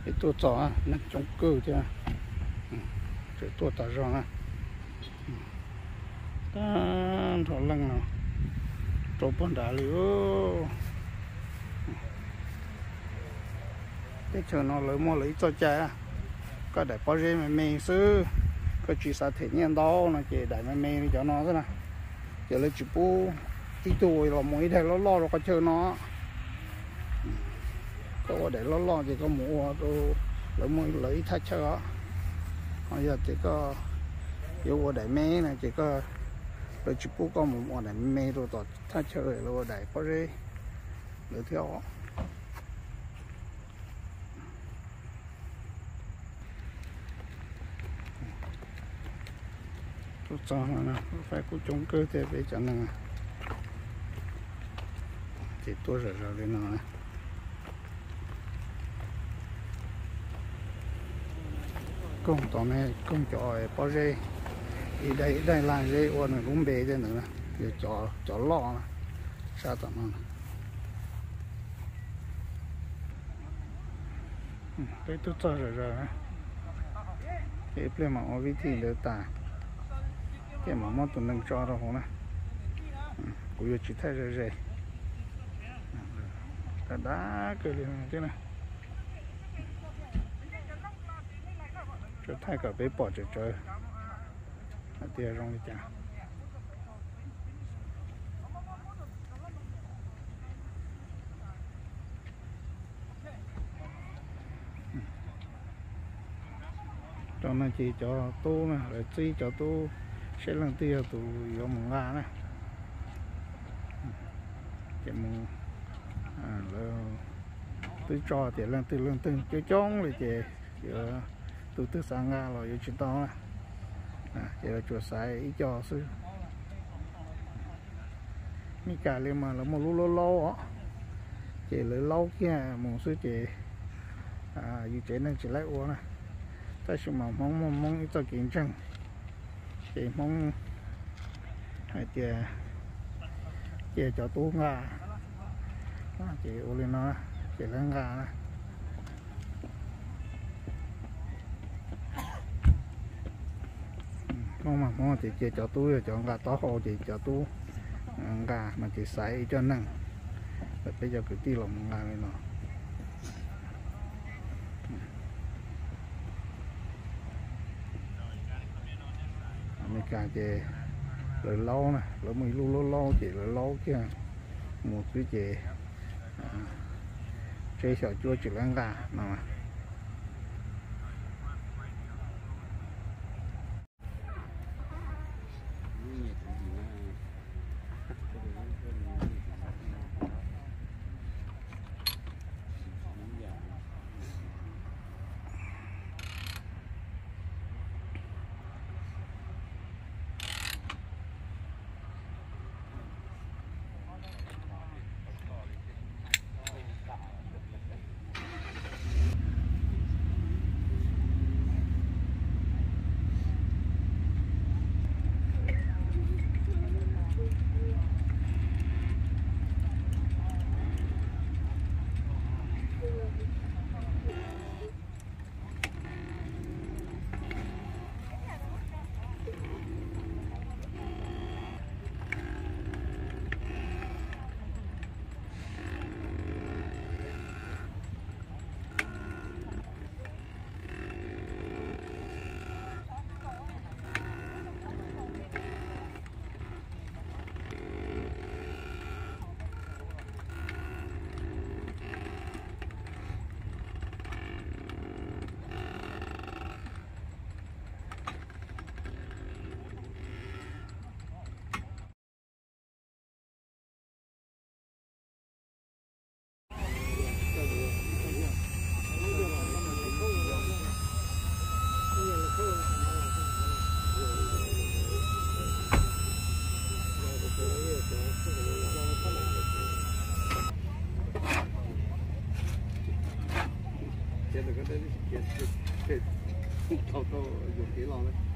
Peb tuaj txog neeg coob kawg thiab, tseem tuaj tas zog na. Tag nrho leej no rau puag nrad li. Teb chaws no lawv muaj lawv ib txoj cai, koj daim pob zeb me me xwb, koj tsis xav them nyiaj ntau no ces daim me me li cov no xwb na. Ces lawv tsis pub ib tug los mus ib daim loj loj rau qhov chaw no. Koj ua daim loj loj ces koj mus ua rau lawv muaj lawv ib thaj chaw os. Ho yog tias koj yuav ua daim me na ces koj, lawv tsis pub koj mus ua daim me rau tom thaj chaw, lawv ua daim pob zeb lawv thiab os. Tuaj txog no, lub faib kuj coob kawg thiab peb cov neeg. Ces tuaj zom zaws li no. Koog tom ne, koog cov pob zeb, ib daim ib daim lag zeb ua nws lub npe tej ntawd na, yog cov loj na, sab tom no. Peb tuaj txog zom zaws na, ces ib pliag mam ua vib thim ntawd tas, thiaj mam muab tus neeg tso rau hauv na. Kuv yuav tsis thaij ze ze, dav dav kawg li thiab na. Tsuas thaij kom peb pom tsawv tsawv hais tias zoo li cas. Cov no ces cov tub na, lawv txib cov tub seb leej twg yog tus yuav mus nqa na. Ces mus, lawv twb tso tias leej twg leej twg coob coob li ces yuav, tus twg xav nqa los yuav tsis tau na. Ces lawv tsuas xaiv ib co xwb. Meskas li mas lawv muaj lub laub laub os, ces lawv laub kiag mus xwb ces yus tsev neeg tsis laib ua na. Tab sis mas Hmoob muaj Hmoob ib txoj kev ntseeg, ces Hmoob hais tias cia cov tub nqa, ces ua li no ces lawv nqa na. Hmoob mas Hmoob tias cia cov tub yog cov nqa taub hau ces cov tub nqa no ces xaiv ib co neeg, lawv peb cov kwv tij los mus nqa li no. Meskas ces lawv laub na, lawv muaj ib lub laub laub ces lawv laub kiag mus xwb ces tseb xyom cuab tsis laib nqa no. Ces tau tau yuam kev los lawm.